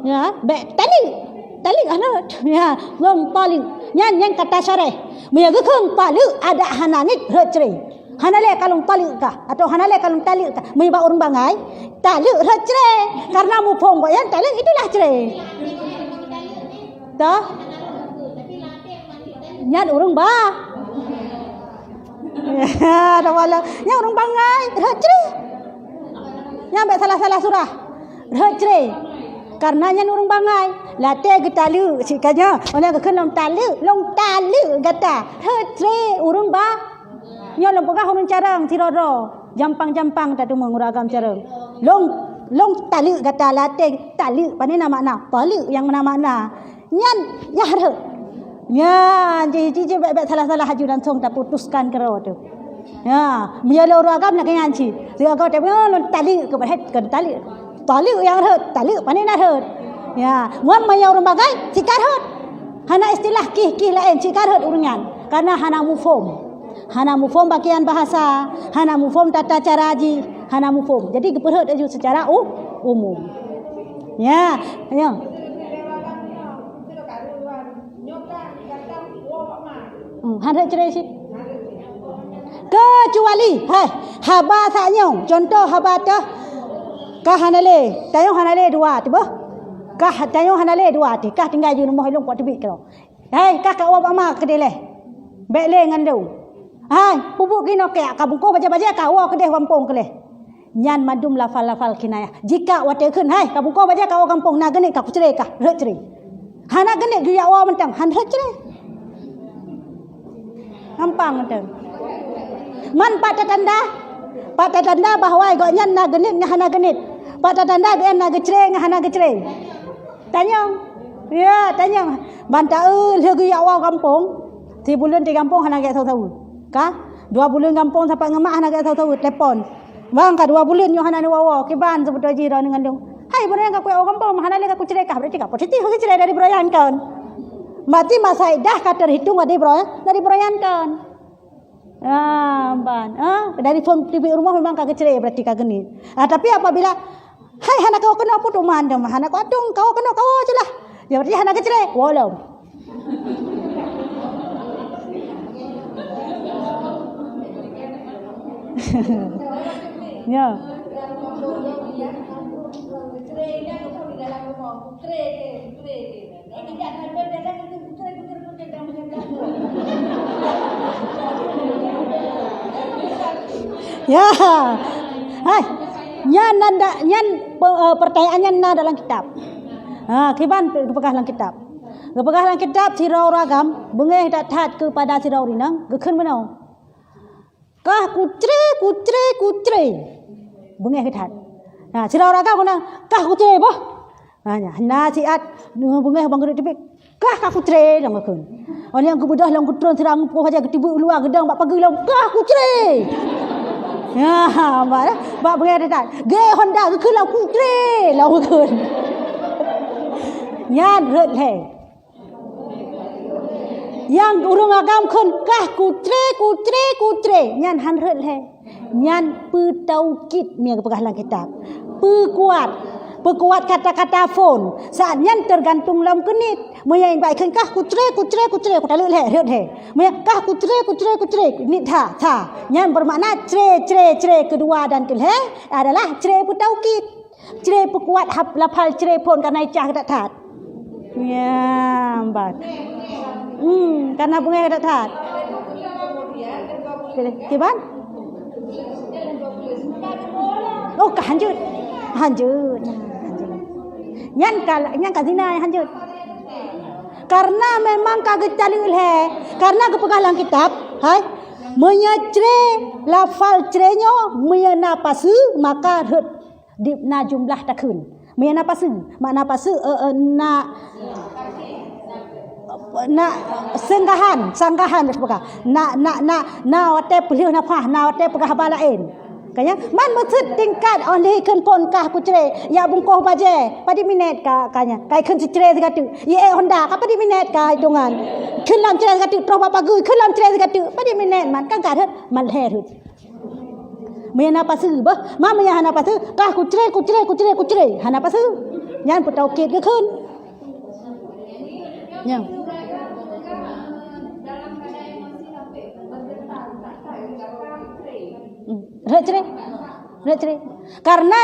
Ya, bèk taleuek. Taleuek hana. Ya, lôn taleuek. Nyan, nyan kata syarah. Meunyoe geukheun taleuek adak hana niet rhot cre. Hana lé ka lôn taleuek kah, atau hana lé ka lôn taleuek kah. Meunyoe bak ureueng bangai, taleuek rhot cre. Karena muphom gobnyan taleuek itulah cre. Toh? Nyan ureueng ba. Ada wala. Nyan ureueng bangai, rhot cre. Nyan bèk salah-salah surah. Rhot cre. Karena nyan ureueng bangai. Latèe geutaleuek cit ka nyoe. Óh lheueh geukheun lôn taleuek, lôn taleuek gata. Rhot cre ureueng ba. Nyoe lôn peugah ureueng carông sidroe-droe. Jampang-jampang tateumèe ureueng agam carông. Lôn, lôn taleuek gata latèe taleuek. Pane na makna? Taleuek nyang na makna. Nyan, yah rhot. Nyan, ji, ji, ji, bèk, bèk salah-salah aju langsung taputuskan keudroe teuh. Ya, meunyoe lôn ureueng agam lagèe nyan cit. Lôn agam teuh, lôn taleuek keu, padahai kon taleuek. Taleuek nyang rhot, taleuek pane na rhot. Ya, ngon meunyoe ureueng bangai, cit ka rhot. Hana istilah kih, kih laén, cit ka rhot ureueng nyan. Karena hana muphom. Hana muphom bagian bahasa, hana muphom tata cara jih, hana muphom. Jadi geupeurhot laju secara u-, umum. Ya, ya. Hmm, han rhot cre cit. Keucuali, hai, haba sak nyoe, contoh haba teuh, kah hana lé, tanyoe hana lé dua, teuh boh. Kah tanyoe hana lé dua, teuh, kah tinggai ju rumoh ilôn kuat teubiet keudroe. Hai, kah kawoe bak ma keudéh lé. Bèk lé ngon lôn. Hai, peubuet keunoe kèe, ka bungkôh bajèe-bajèe, kawoe keudéh gampông keudéh. Nyan mandum lafal-lafal kinayah. Jika watèe kheun, "Hai, ka bungkôh bajèe kawoe gampông, na geuneuk ka kucre kah," rhot cre. Hana geuneuk geujak woe mantong, han rhot cre. Gampang mantong. Man pat tatanda, pat tatanda bahwa gobnyan na geuneuk ngon hana geuneuk. Pat tatanda gobnyan na geucre ngon hana geucre. Tanyong. Ya, tanyong. Ban taeu lheueh geujak woe gampông. Sibuleuen di gampông hana geujak saweue-saweue. Ka? Dua buleuen gampông sapat ngon mak hana geujak saweue-saweue, telepon. Bang, ka dua buleuen nyoe hana neuwoe-woe, kiban seubeutôi jih droeneuh ngon lôn. Hai, bunoe nyang ka kuwoe gampông, hana lé ka kucre kah, berarti ka positif geucre dari bunoe nyan kon. Berarti masa iddah ka terhitung dari bunoe, dari bunoe nyan kon. Ah, ban. Ah, dari phôn teubiet rumoh memang ka geucre, berarti ka geuneuk. Ah, tapi apabila, hai, hana kawoe keunoe, peue teuma hana kawoe atong, kawoe keunoe, kawoe je lah. Ya, berarti hana geucre. Woe lom. Ya. Ya. Hai. Nyan nan da-, nyan pe-, eh, pertanyaan nyan na dalam kitab. Ha, kiban geupeugah lam kitab. Geupeugah lam kitab sidroe ureueng agam beungéh that-that keupada sidroe ureueng inong, geukheun meunoe. Kah kucre, kucre, kucre. Beungéh that. Nah, sidroe ureueng agam kheun, "Kah kucre boh." Nah, nya, na siat beungéh bang geuduek teubiet. "Kah ka kucre," lom geukheun. Óh lheueh geubeudôh lom geutron sira mupoh aja geutibeuk luwa geudong bak pageue lom kah kucre. Ya, bak, bak beungèh that-that. Gé Honda geukheun lom kucre lom geukheun. Nyan rhot lhèe. Nyang ureueng agam kheun kah kucre, kucre, kucre. Nyan han rhot lhèe. Nyan peutaukid meunyo geupeugah lam kitab. Peukuat. Peukuat kata-kata phon. Saat nyan teugantung lom keuniet. Meunyo bak kheun kah kucre, kucre, kucre, kutaleuek lhèe, rhot lhèe. Meunyo kah kucre, kucre, kucre, niet that, that. Nyan beumakna cre, cre, cre keudua dan keulhèe adalah cre peutaukid. Cre peukuat hap-, lafal cre phon kana icah that-that. Ya, ban. Hmm, kana beungèh that-that. Kiban? Oh, ka hanjeuet. Hanjeuet. Hanjeuet. Nyan ka, nyan ka zina hanjeuet. Karena memang ka geutaleuek lhèe. Karena geupeugah lam kitab, hai, meunyo cre, lafal cre nyoe, meunyo na paseue, maka rhot. Di, na jumlah takheun. Meunyo na paseue, makna paseue, eh, eh, na, na sanggahan, sanggahan, na, na, na, na watèe peulheueh nafah, na watèe peugah haba laén. Ka nyan, man meuseut tingkat óh lheueh kheun phon kah kucre, jak bungkôh bajèe, padit minèt ka, ka nyan. Ka ikheun sicre sigateuk, ié Honda, ka padit minèt ka hitongan. Kheun lam cre sigateuk, troh bak pageue, kheun lam cre sigateuk, padit minèt man, kan ka rhot, man lhèe rhot. Meunyo na paseue, beuh, ma meunyo hana paseue, kah kucre, kucre, kucre, kucre. Hana paseue. Nyan peutaukid geukheun. Nyan. Hmm. Rhot cre. Rhot cre. Karena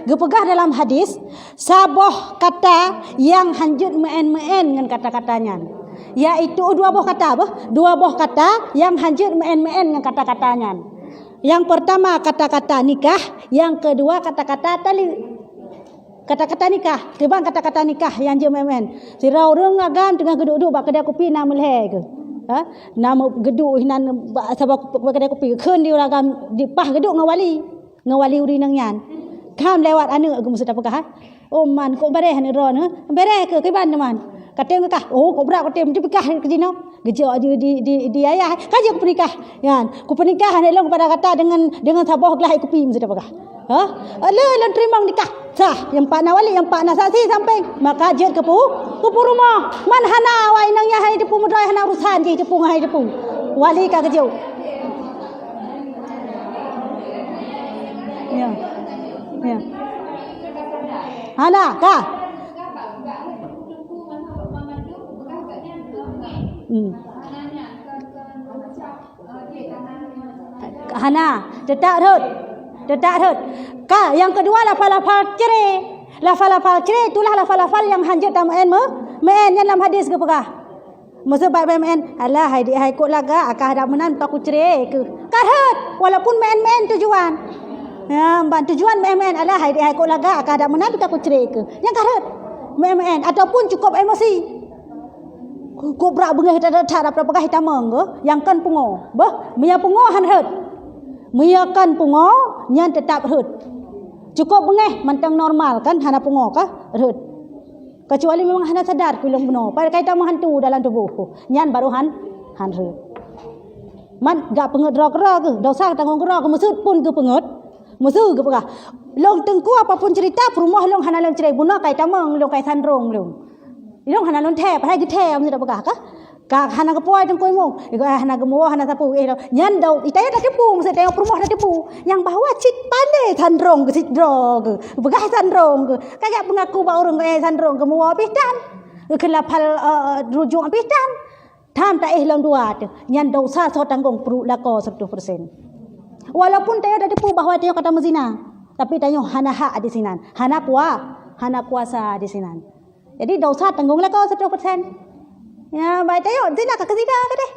geupeugah dalam hadis, saboh kata nyang hanjeuet meu'en-meu'en ngon kata-kata nyan. Yaitu dua boh kata, beuh, dua boh kata nyang hanjeuet meu'en-meu'en ngon kata-kata nyan. Nyang peurtama kata-kata nikah, nyang keudua kata-kata taleuek. Kata-kata nikah, kiban kata-kata nikah nyang jeuet meu'en-meu'en. Sidroe ureueng agam teungoh geuduek-duek bak keudè kupi na meulhèe keuh. Ha? Na meu-, geuduek hinan bak saboh ku-, bak keudè kupi. Kheun di ureueng agam di paih geuduek ngon wali. Ngon wali ureueng inong nyan. Kham lewat aneuk geuh meuseue tapeugah, ha? Oh man, kok bareh aneuk droeneuh? Bareh keuh, kiban teuma. Katem kah? Oh, kok brat katem, teupeugah keu jinoe. Geujok di, di, di, di ayah, ka jeuet kupeunikah. Nyan, kupeunikah aneuk lôn kepada gata dengan, dengan saboh glah kupi meuseue tapeugah. Ha? Lé lôn teurimong nikah. Sah, nyang pat na wali, nyang pat na saksi sampéng. Maka jeuet keu pu-, keu peurumoh. Man hana awak inong nyan hai teupeu meudroe, hana urusan jih teupeu ngon hai teupeu. Wali ka geujok. Ya. Ya. Hana, ka. Hmm. Hana, teutap rhot. Teutap rhot. Ka, nyang keudua lafal-lafal cre. Lafal-lafal cre itulah lafal-lafal nyang hanjeuet tameu'en meu-, meu'en nyan lam hadis geupeugah. Meuseubat meu'en-meu'en, "Alah hai dik hai, kok lagak, akah dak meunan ka kucre keuh." Ka rhot, walaupun meu'en-meu'en tujuan. Ya, ban tujuan meu'en-meu'en, "Alah hai dik hai, kok lagak, akah dak meunan ka kucre keuh." Nyan ka rhot. Meu'en-meu'en ataupun cukup emosi. Kok brat beungèh that-that, that peugah hitamong geuh, nyang kon pungo. Beuh, meunyo pungo han rhot. Meunyo kon pungo, nyan teutap rhot. Cukup beungèh mantong normal kan, hana pungo ka rhot. Kecuali memang hana sadar keu lôn bunoe, padahai ka hitamong hantu dalam tuboh. Nyan baru han, han rhot. Man gak peungeuet droe keudroe geuh, dosa tanggong keudroe geuh, meuseue pun geupeungeuet, meuseue geupeugah, "Lôn teungku apapun cerita, peurumoh lôn hana lôn cre, bunoe ka hitamong lôn, ka hisandrong lôn." Ilôn hana lôn thèe, padahai geuthèe, meuseue tapeugah kah? Ka hana geupuwoe teungku imum. Igoe hana geumuwoe, hana sapeue, eh, nyan dau, tanyoe tateupeue, meuseue tanyoe peurumoh tateupeue. Nyang bahwa cit pandai sandrong keu sidroe geuh. Peugah sandrong geuh. Ka jak peungaku bak ureueng, eh, sandrong geumuwoe pih tan. Geukheun lafal, eh, rujuk pih tan. Tham taéh lom dua teuh. Nyan dosa soe tanggong, peurumoh lakoe seratus persen. Walaupun tanyoe tateupeue bahwa tanyoe ka tameuzina, tapi tanyoe hana hak di sinan. Hana kua-, hana kuasa di sinan. Jadi dosa tanggong lakoe seratus persen. Ya, baik tanyoe zina ka keu zina ka deh.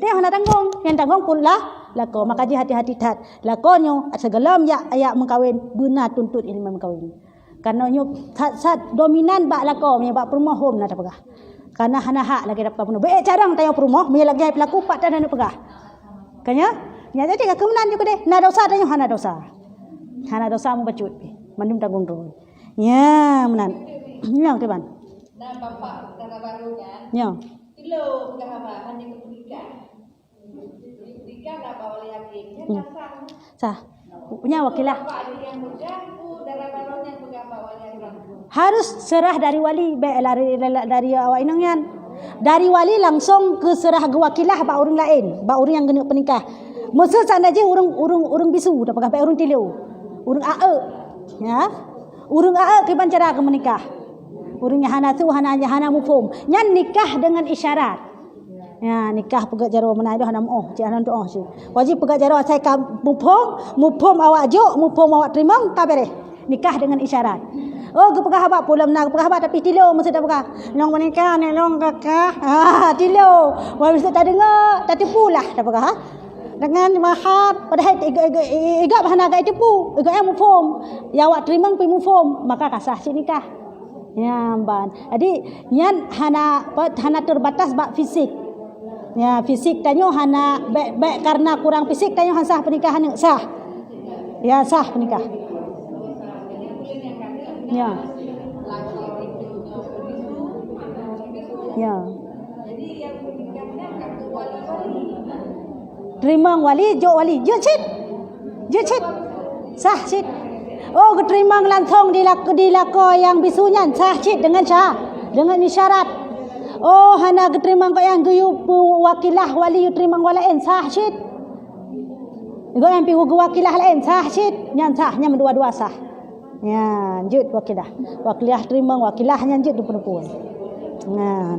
Tanyoe hana tanggong, nyang tanggong pun lah lakoe. Maka jih hati-hati that. Lakoe nyoe sigohlom jak, jak meukawen, beuna tuntut ileumèe meukawen. Karena nyoe that-that dominan bak lakoe, meunyo bak peurumoh hom na tapeugah. Karena hana hak lagèe tapeugah peurumoh. Bèk carông tanyoe peurumoh, meunyo lagèe peulaku pat tan na peugah. Ka nyoe, nyan jadi ka keu meunan ju keudeh. Na dosa tanyoe hana dosa. Hana dosa mubacut pih. Mandum tanggong droe. Ya, meunan. Nyoe kiban. Nyoe. Lo peugah haba hana keu nikah. Nikah lah bak wali yakin. Nyan Hmm. lah sah. Sah. Nyan wakilah. Bak nyang peugah, ku dara barô nyang peugah bak wali yakin. Harus seurah dari wali, bèk lari dari awak inong nyan. Dari wali langsong keu seurah geuwakilah bak ureueng laén, bak ureueng nyang geuneuk peunikah. Meuseu seandai jih ureueng, ureueng, ureueng bisu, tapeugah bèk ureueng tilo. Ureueng aeuk. Ya. Ureueng aeuk kiban cara geumeunikah. Ureueng nyang hana su, hana, hana muphom. Nyan nikah dengan isyarat. Ya, nikah peugöt jaroe meunan, hana meu'oh, cit hana meu'oh cit. Wajéb peugöt jaroe asai ka muphom, muphom awak jok, muphom awak teurimong, ka beureh. Nikah dengan isyarat. Oh, geupeugah haba, peue lom na geupeugah haba, tapi tilo meuseu tapeugah. Lôn meunikah, nèk lôn ka kah. Ha, tilo. Wah, meuseu tadeungö, tateupeue lah tapeugah, ha. Dengan mahar, padahai igok, igok, igok hana geuteupeu, igok nyang muphom. Ya awak teurimong pih muphom, maka ka sah cit nikah. Nyan ban. Jadi, nyan hana, hana terbatas bak fisik. Ya, fisik tanyoe hana, bèk, bèk karena kurang fisik tanyoe hana sah peunikah aneuk, sah. Ya, sah peunikah. Ya. Ya. Teurimong wali, jok wali, jeuet cit. Jeuet cit. Sah cit. Oh, geuteurimong langsong di lak-, di lakoe nyang bisu nyan, sah cit dengan sya-, dengan isyarat. Oh, hana geuteurimong keu nyang geuyue peuwakilah wali, yue teurimong wala laén, sah cit. Gobnyan pih geuwakilah laén, sah cit. Nyan sah, nyan meudua-dua sah. Nyan jeuet wakilah. Wakilah teurimong, wakilah nyan jeuet dipeuneupue. Nyan.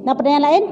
Na peudanyaan laén?